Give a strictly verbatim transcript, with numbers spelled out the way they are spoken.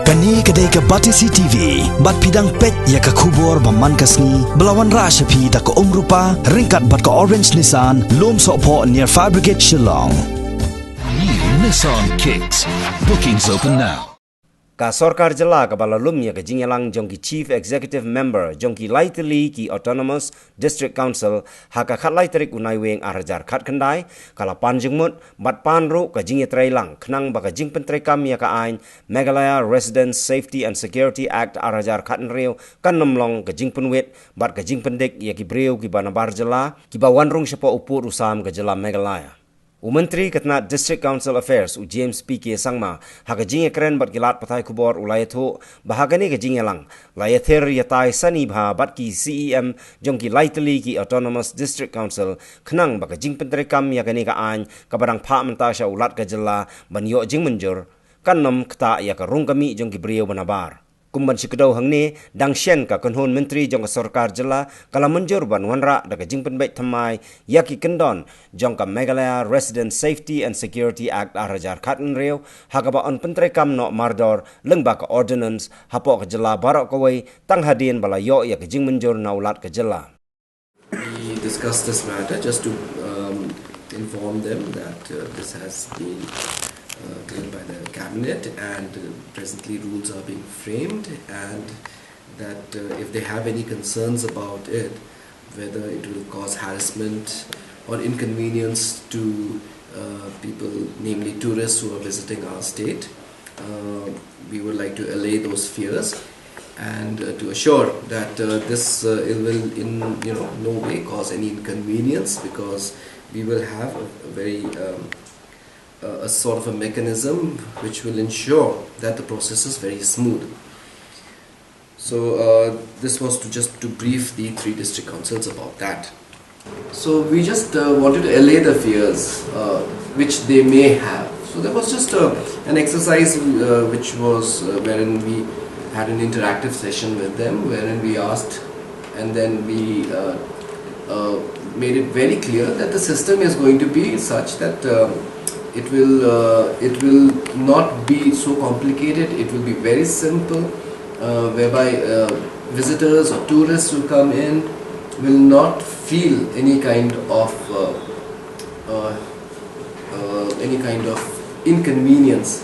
Kane ka dei ka Batesi T V, bad phi dang peit ïa ka khubor ba man ka sngi, ba la wanrah sha phi da ka Umrupa, ryngkat bad ka Orange Nissan, Lumsohphoh near Fire Brigade Shillong. New Nissan Kicks. Bookings open now. Ka sorkar jylla kaba la lum ïa ka jingïalang jong ki Chief Executive Member jong ki lai tylli ki Autonomous District Council ha ka khatlai tarik u Naiwieng arhajar khatkhyndai, ka la pan jingmut, bad pan ruh ka jingïatreilang, khnang ba ka jingpyntreikam ïa ka aiñ Meghalaya Residents Safety and Security Act arhajar khathynriew kan ym long ka jingpynwit, bad ka jingpyndik ïa ki briew kiba nabar jylla, kiba wan rung shapoh u pud u sam ka jylla Meghalaya. U Myntri ka tnat District Council Affairs, u James P K Sangma, ha ka jingïakren bad ki lad pathai khubor u la ïathuh ba ha kane ka jingïalang, la ïathir ïatai sani bha bad ki C E M jong ki lai tylli ki Autonomous District Council, khnang ba ka jingpyntreikam ïa kane ka aiñ kaba dang phah mynta sha u Lat ka jylla ban ïoh jingmynjur, kan ym ktah ïa ka rung ka mih jong ki briew ba nabar. Kum ban shu kdew hangne, dang shen ka kynhun myntri jong ka sorkar jylla ka la mynjur ban wanrah da ka jingpynbeit thymmai ïa ki kyndon jong ka Meghalaya Resident Safety and Security Act arhajar khathynriew, ha kaba yn pyntreikam noh mardor lyngba ka ordinance hapoh ka jylla baroh kawei, tang hadien ba la ïoh ïa ka jingmynjur na u Lat ka jylla. We discussed this matter just to, um, inform them that, uh, this has been, uh, cleared by the cabinet, and, uh, presently rules are being framed, and that, uh, if they have any concerns about it, whether it will cause harassment or inconvenience to, uh, people, namely tourists who are visiting our state, uh, we would like to allay those fears and, uh, to assure that, uh, this, uh, it will in, you know, no way cause any inconvenience, because we will have a, a very, um, a, a sort of a mechanism which will ensure that the process is very smooth. So, uh, this was to just to brief the three district councils about that. So we just, uh, wanted to allay the fears, uh, which they may have. So there was just a, an exercise, uh, which was, uh, wherein we had an interactive session with them, wherein we asked, and then we, uh, uh, made it very clelear that the system is going to be such that, uh, it will, uh, it will not be so complicated. It will be very simple, uh, whereby, uh, visitors or tourists who come in will not feel any kind of, uh, uh, uh, any kind of inconvenience